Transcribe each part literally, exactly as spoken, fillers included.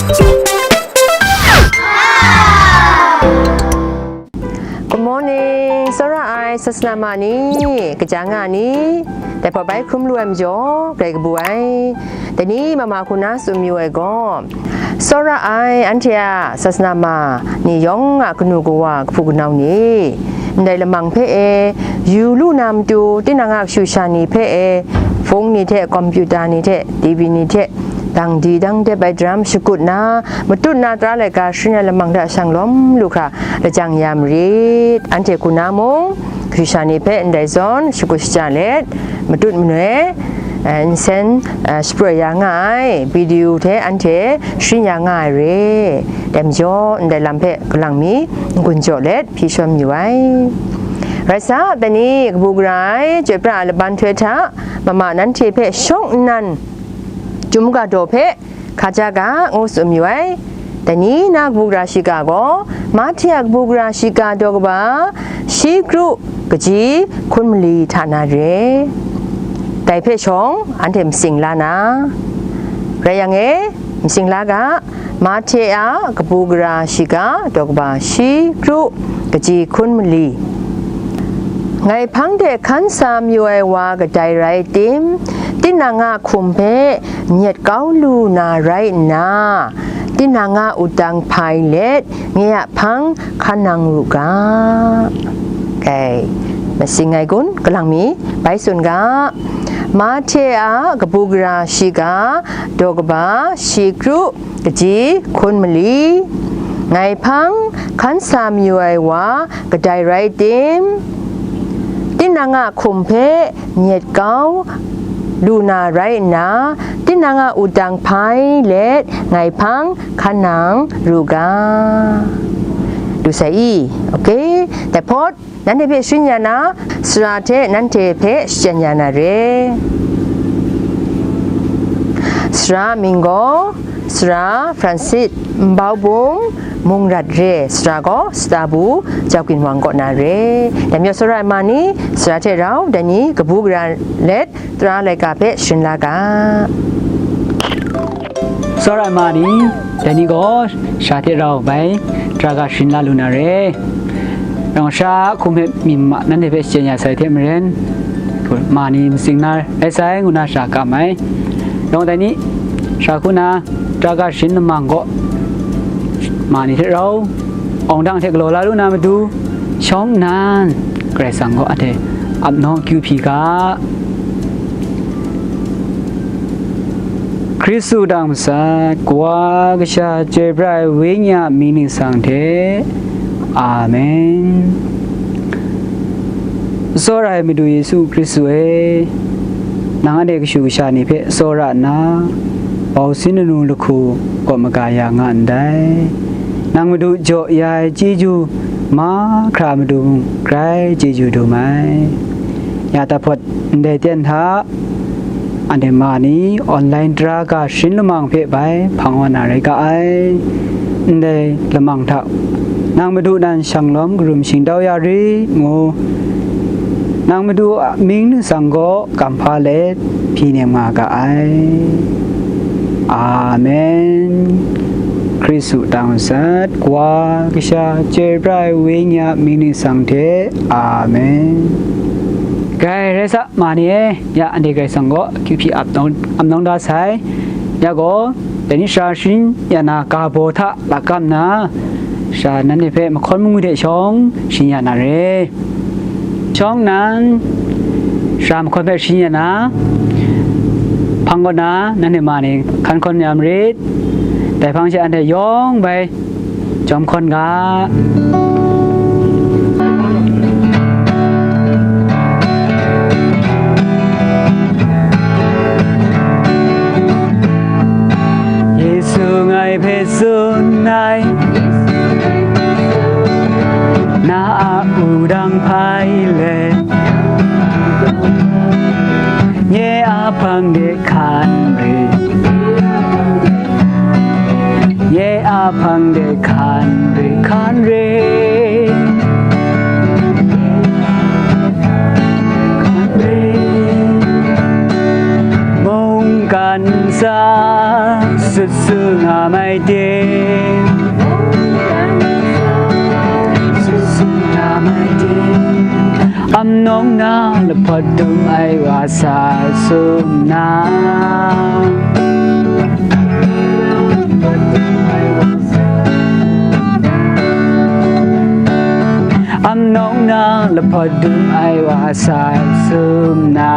Good morning. Tsawra ai sasana ma ni, kaja nga ni, dai hpaw bai hkrum lu ai majaw, grai kabu ai. Dai ni mama hku na tsun mayu ai gaw, tsawra ai anhte a sasana ma ni yawng a kanu kawa, kahpu kanau ni, ndai lamang hpe e yu lu na matu, tinang a kashu sha ni hpe e, phone ni hte, computer ni hte, T V ni hte, dang di dang dep ai daram shakut na, matut na tara laika sharin ai lamang hta shanglawm lu hkra lajang ya marit. Anhte hku na mung, kashu sha ni hpe ndai zawn shakut shaja let, matut manoi, eh, nsen, eh, shapraw ya nga ai video hte anhte sharin ya nga ai re. Dai majaw, ndai lam hpe kalang mi n-gun jaw let hpyi shawn mayu ai. Rai sa, dai ni kabu gara ai chyoi pra ai laban htoi hta, mama nanhte hpe shawng nnan, Chyum ga daw hpe hka ja ga, ngu tsun mayu ai. Dai ni na kabu gara shiga gaw, Mahte a kabu gara shiga daw kaba shi kru kaji hkun mali hta na re. Dai hpe shawng, anhte matsing la na. Rai yang e, matsing la ga, Mahte a kabu gara shiga daw kaba shi kru kaji hkun mali. Ngai hpang de hkan sa mayu ai wa kadai rai tim, tinang a hkum hpe nyet kau lu na rai nna, tinang a wudang hpai let, nye a hpang hkan nang ru ga. Kai, matsing ai kun, kalang mi, bai tsun ga. Mahte a kabu gara shiga daw kaba shi kru kaji hkun mali. Ngai hpang hkan sa mayu ai wa kadai rai tim, tinang a hkum hpe nyet kau lu na rai nna, tinang a wudang hpai let ngai hpang hkan nang ru ga. Lu sai i, okay, dai hpawt, nanhte hpe sharin ya na, sara hte nanhte hpe shachyen ya na re. Sara mying gaw, Sara Francis Mbau Bung Mungrat re, sara gaw Sata Bu Jau Ginwang kaw na re. Dai majaw tsawra ai ma ni, sara hte rau, dai ni kabu gara let, tara laika hpe sharin la ga. Tsawra ai ma ni, dai ni gaw sara hte rau bai tara ga sharin la lu na re. Rau sara a hkum hpe myi ma nanhte hpe shachyen ya sai hte maren, ma ni matsing na rai sai ngu na sara kam ai. Rau dai ni, sara hku na tara ga sharin lamang gaw, ma ni hte rau, awng dang hte galaw la lu na matu, shawng nnan, Karai Kasang gaw anhte ap nawng akyu hpyi ga. Hkristu dang masat, Kawa, Kasha, Chyoi Pra ai Wenyi a mying ningsang hte. Amen. Tsawra ai Madu Yesu Hkristu e, nang anhte kashu kasha ni hpe tsawra nna, bausin lanu lahku gaw maga ya nga ndai. Nang Madu jaw ya ai chyeju mahkra Madu mung grai chyeju dum ai. Ya tahpawt ndai ten hta, anhte ma ni online tara ga sharin lamang hpe bai hpang wa na rai ga ai. Ndai lamang hta, nang Madu nan shanglawm karum shingtau ya rit ngu, nang Madu a mying ningsang gaw kamhpa let hpyi nem nga ga ai. Amen. Hkristu dang masat, Kawa, Kasha, Chyoi Pra ai Wenyi a mying ningsang hte. Amen. Grai rai sa, ma ni e, ya anhte Karai Kasang gaw akyu hpyi ap nawng, ap nawng da sai. Ya gaw, dai ni sara sharin ya na ga baw hta lakam nna, sara nanhte hpe mahkawn mangwi hte shawng sharin ya na re. Shawng nnan, sara mahkawn hpe sharin ya na, hpang kaw na, nanhte ma ni hkan hkawn ya marit. Dai hpang she anhte yawng bai jawm hkawn ga. Yesu ngai hpe tsun ai, na a wudang hpai let, nye a hpang de hkan re, nye a hpang de hkan re, hkan re. Hkan re. Mungkan sa sut sung Amai ting, amnawng na lahpawt dum ai wa sa sum na. Amnawng na lahpawt dum ai wa sa sum na.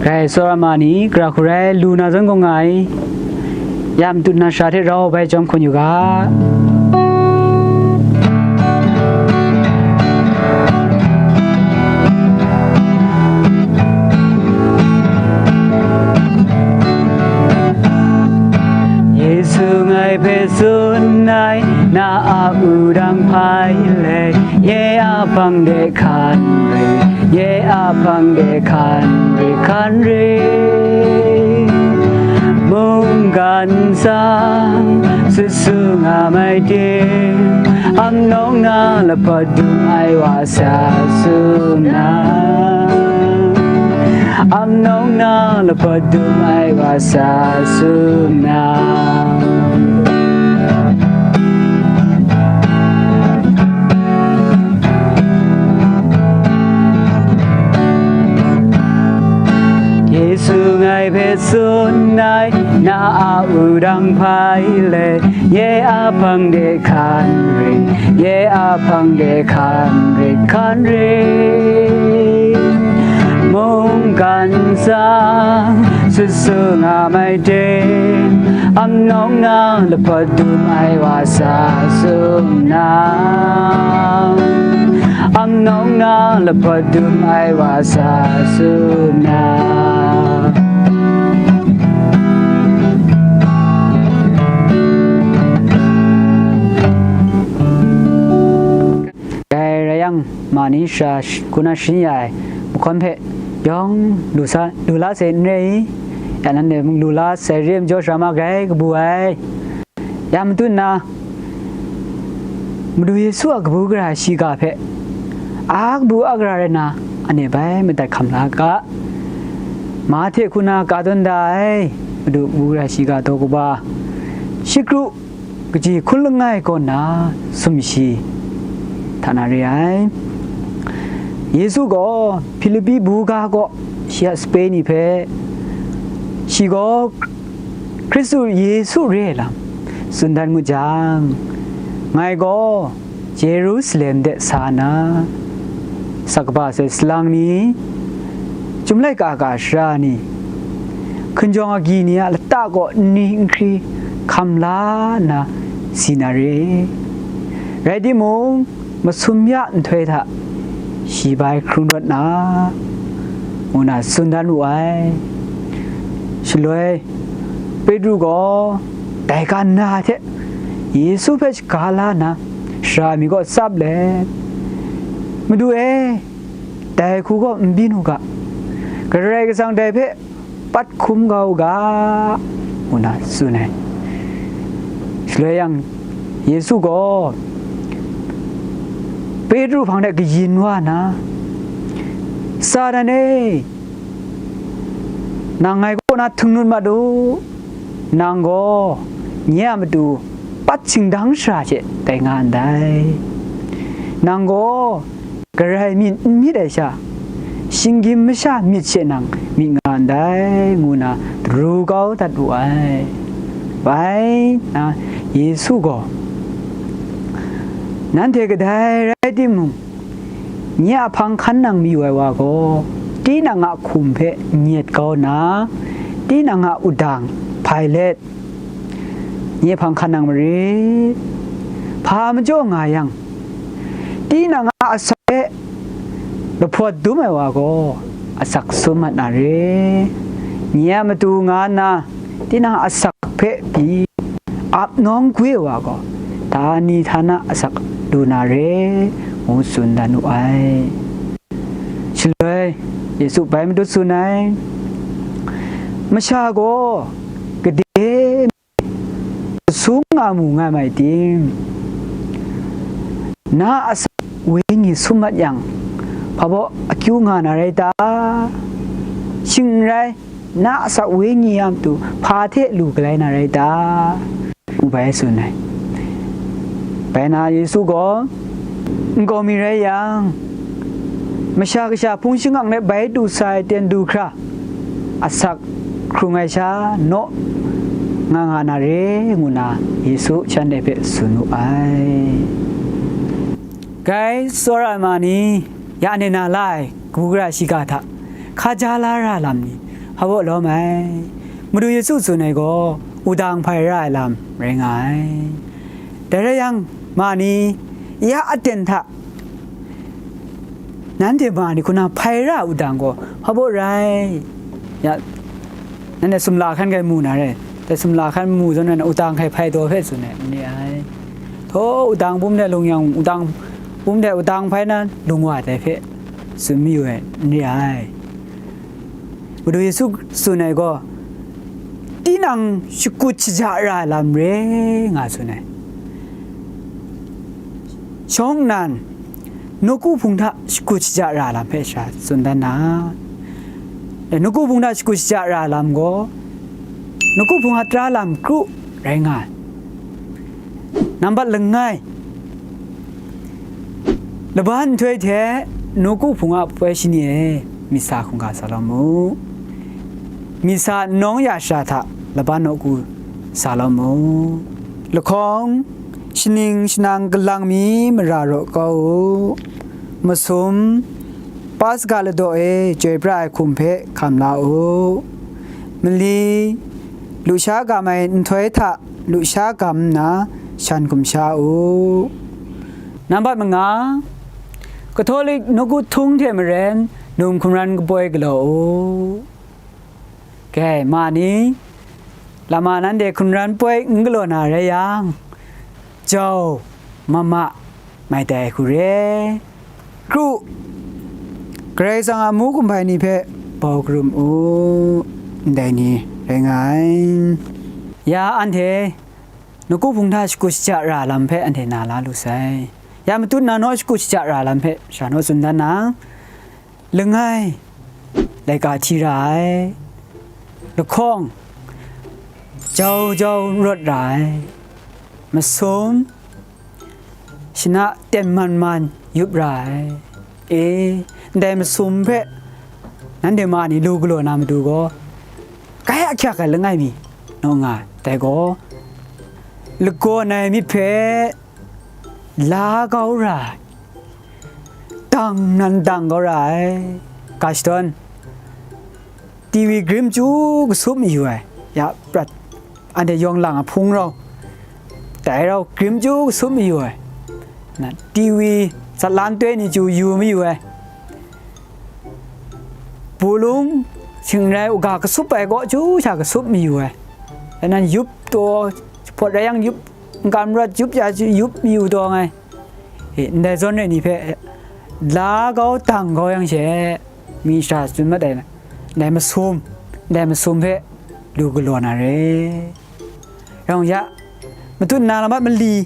Rai, tsawra ma ni, gara hku rai, lu na zawn gaw nga ai. Ya matut na sha hte rau bai chyawm hkun yu ga. Yesu ngai hpe tsun ai, na a wudang hpai let, nye a hpang de hkan re, nye a hpang de hkan re, hkan re. Mungkan tsang, sut su nga mai ting, amnawng na lahpawt dum ai wa sa sum na. Amnawng na lahpawt dum ai wa sa sum na. Yesu ngai hpe tsun ai, na a wudang hpai let, nye a hpang de hkan re, nye a hpang de hkan re, hkan re. Mungkan tsang, sut su nga mai ting, amnawng na lahpawt dum ai wa sa sum na. Amnawng na lahpawt dum ai wa sa sum na. Dai rai yang, ma ni sha sh-, kuna shin ya ai mahkawn hpe yawng lu sa, lu la sai n rai i? Ya nanhte mung lu la sai re ai majaw sara ma grai kabu ai. Ya matut nna, Madu Yesu a kabu gara shiga hpe, a kabu a gara rai nna, anhte bai madat hkam la ga. Mahte hku na ka tawn da ai, Madu kabu gara shiga daw kaba, shikru kaji hkun langai kaw nna sumshi hta na re ai. Yesu gaw Hpilipi buga kaw shi a sape ni hpe, shi gaw Hkristu Yesu re ai lam tsun dan ngut jang, ngai gaw Yerusalem de sa na, sakaba sai salang ni, chyum laika ga sara ni, hkinjawng agyi ni a lata kaw nni nhkri hkam la nna si na re. Rai timung, masum ya nhtoi hta shi bai hkrung rawt na, ngu na tsun dan wu ai. Shaloi, Petru gaw dai ga na hte Yesu hpe shaga la nna, sara mi kaw tsap let, "Madu e, dai hku gaw n byin u ga, Karai Kasang dai hpe pat hkum kau u ga," ngu na tsun ai. Shaloi yang, Yesu gaw Petru hpang de kayin wa nna, "Satan e, nang ngai kaw na htung ngut mat u, nang gaw nye a matu pat shingdang shara hte tai nga ndai. Nang gaw Karai myit n myit ai sha, shinggyim masha myit she nang myit nga ndai," ngu na daru kau dat wu ai. Bai nna Yesu gaw, "Nanhte kadai rai timung, nye a hpang hkan nang mayu ai wa gaw, tinang a hkum hpe nyet kau nna, tinang a wudang hpai let, nye hpang hkan nang marit. Hpa majaw nga yang, tinang a asak hpe lahpawt dum ai wa gaw, asak sum mat na re. Nye a matu nga nna, tinang a asak hpe pyi ap nawng gwi ai wa gaw, htani htana asak lu na re," ngu tsun dan wu ai. Shaloi, Yesu bai matut tsun ai, "Masha gaw gade sung nga mu nga mai tim? Na a asak wenyi sum mat yang, hpa baw akyu nga na rai ta? Shing n rai, na a asak wenyi a matu hpa hte lu galai na rai ta? Ngu bai tsun ai. Bai na Yesu gaw, "Nkau mi rai yang, Masha Kasha hpung shingkang hte bai du sa ai ten du hkra, asak hkrung ai sha naw nga nga na re," ngu na Yesu shanhte hpe tsun wu ai. Gai tsawra ai ma ni, ya ne na la ai kabu gara shiga hta hkaja la ra lam ni, hpa baw lawm ai. Madu Yesu tsun ai gaw, wudang hpai ra ai lam rai nga ai. Dai rai yang, ma ni, ya aten hta nanhte ma ni hku na hpai ra ai wudang gaw, hpa baw rai? Ya, nanhte sumla hkan kai mu na re. Dai sumla hkan mu zawn nan, wudang hkai hpai taw hpe tsun ai, n re ai. Htaw, wudang bum de lung yang, wudang bum de wudang hpai na lung wa dai hpe tsun mayu ai, n re ai. Madu Yesu tsun ai gaw, tinang shakut shaja ra ai lam re nga tsun ai. Shawng nnan, nawku hpung hta shakut shaja ra lam hpe sha tsun dan na, e, nawku hpung hta shakut shaja ra lam gaw, nawku hpung a tara lam kru rai nga ai. Nambat langai, laban nhtoi hte nawku hpung a poi shani e myit sa hkungga sa lawm mu. Myit sa nawng ya shara hta laban nawku sa lawm mu. Lahkawng, shaning shanang kalang mi mara raw kau u. Masum, Paska ladaw e chyoi pra ai hkum hpe hkam la u. Mali, lusha gam ai nhtoi hta lusha gam nna shan hkum sha u. Nambat manga, Katolik nawku htung hte maren num hkungran kapoi galaw u. Gai, ma ni, lama nanhte hkungran poi n galaw na rai yang, jau, mama, mai tai hku re. Kru, Karai Kasang a amu kumhpai ni hpe bau karum u, ndai ni rai nga ai. Ya anhte nawku hpung hta shakut shaja ra lam hpe anhte na la lu sai. Ya matut na naw shakut shaja ra lam hpe sha naw tsun dan na, langai, laika hti ra ai, lahkawng, jau jau rawt ra ai, masum, shana ten man man yup ra ai. E, ndai masum hpe nanhte ma ni lu galaw na matu gaw, kai ahkyak ai langai mi naw nga ai. Dai gaw, lagawn ai myit hpe la kau ra ai, dang nan dang kau ra ai. Ga shadawn, T V grim chyu kasup mayu ai, ya prat, anhte yawng lang a hpung rau, dai rau grim chyu kasup mayu ai, na, T V zatlan toi ni chyu yu mayu ai, bulung, shing rai, uga kasup ai kaw chyu sha kasup mayu ai, dai nan yup taw, jahpawt rai yang yup, n-kam rawt yup ya chyu yup mayu taw ai. E, ndai zawn re ni hpe la kau dang kau yang she, mi sha tsun mat ai, ndai masum, ndai masum hpe lu galaw na re. Yawng ya, matut na lam mat mali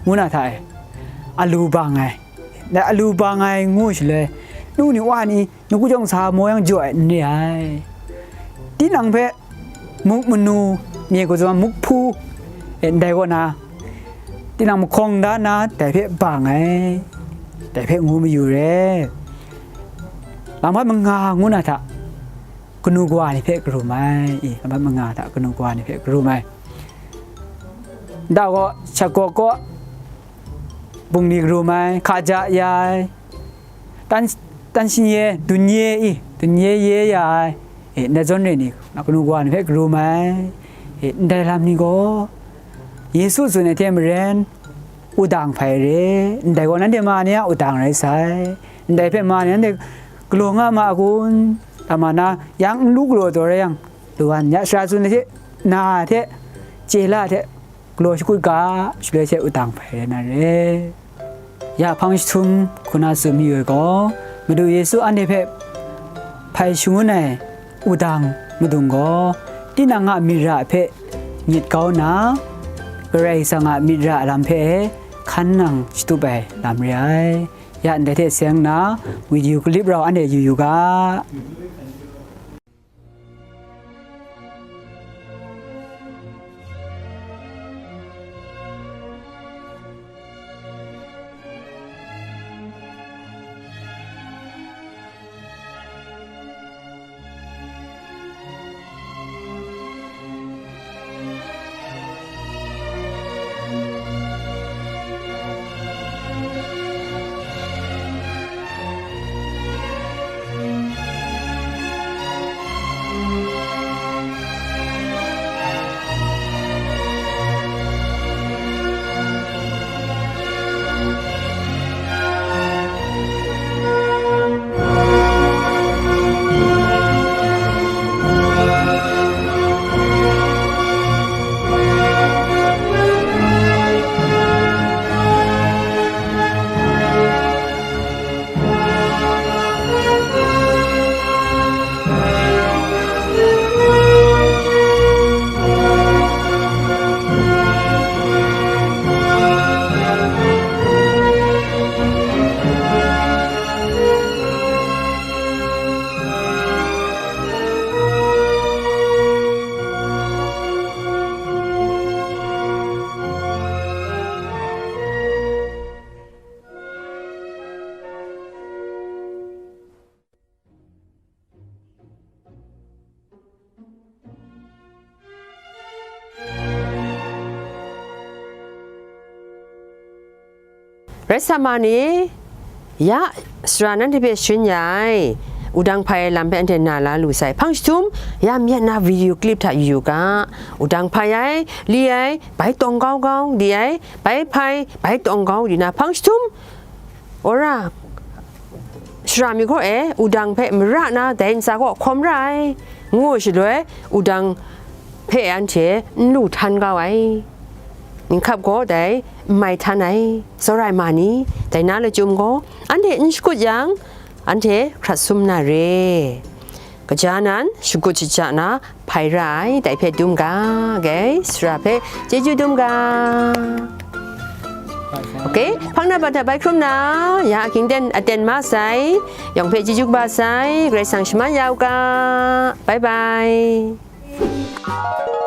ngu na hta e, alu bang ai, ndai alu bang ai ngu shaloi, nu ni wa ni, nawku jawng sa maw yang jaw ai n re ai. Tinang hpe muk manu, nye hku zawn muk hpu, e, ndai kaw na, tinang mahkawng da na, dai hpe bang ai, dai hpe ngu mayu re. Lam hpa manga ngu na hta, kanu kawa ni hpe karum ai, i, lam hpa manga hta kanu kawa ni hpe karum ai. Nta kaw, shakaw kaw, bungli karum ai, hkaja ya ai, tan, tan shinye, dunye i, dunye ye ya ai, e, ndai zawn re ni, kanu kawa ni hpe karum ai, e, ndai lam ni gaw, Yesu tsun ai hte maren, wudang hpai re, ndai gaw nanhte ma ni a wudang rai sai, ndai hpe ma ni nanhte galaw nga ma a kun, lama na, yang n lu galaw taw rai yang, lu wan, ya sara tsun ai hte, na hte, chye la hte, galaw shakut ga, shaloi hte wudang hpai rai na re. Ya hpang jahtum hku na tsun mayu ai gaw, Madu Yesu anhte hpe hpai shangun ai wudang madung gaw, tinang a myit ra hpe nyit kau nna, Karai Kasang a myit ra lam hpe hkan nang shatup ai lam re ai. Ya ndai hte seng nna, video clip rau anhte yu yu ga. Rai sa ma ni, ya, sara nanhte hpe sharin ya ai, wudang hpai ai lam hpe anhte na la lu sai. Hpang jahtum, ya myit na video clip hta yu yu ga, wudang hpai ai, li ai, bai tawng kau kau, li ai, bai hpai, bai tawng kau, li na hpang jahtum, wora, sara mi gaw e, wudang hpe mara na dai ntsa gaw hkawm ra ai, ngu shaloi, wudang hpe anhte n lu htan kau ai, ninghkap gaw dai n mai htan ai, tsawra ai ma ni, dai na lachyum gaw, anhte n shakut yang, anhte hkrat sum na re. Kaja nan, shakut shaja na, hpai ra ai, dai hpe dum ga, gai, sara hpe chyeju dum ga. Ok, hpang na bat hta bai hkrum na, ya, ging ten aten ma sai, yawng hpe chyeju kaba sai, Karai Kasang shaman ya u ga. Bye bye.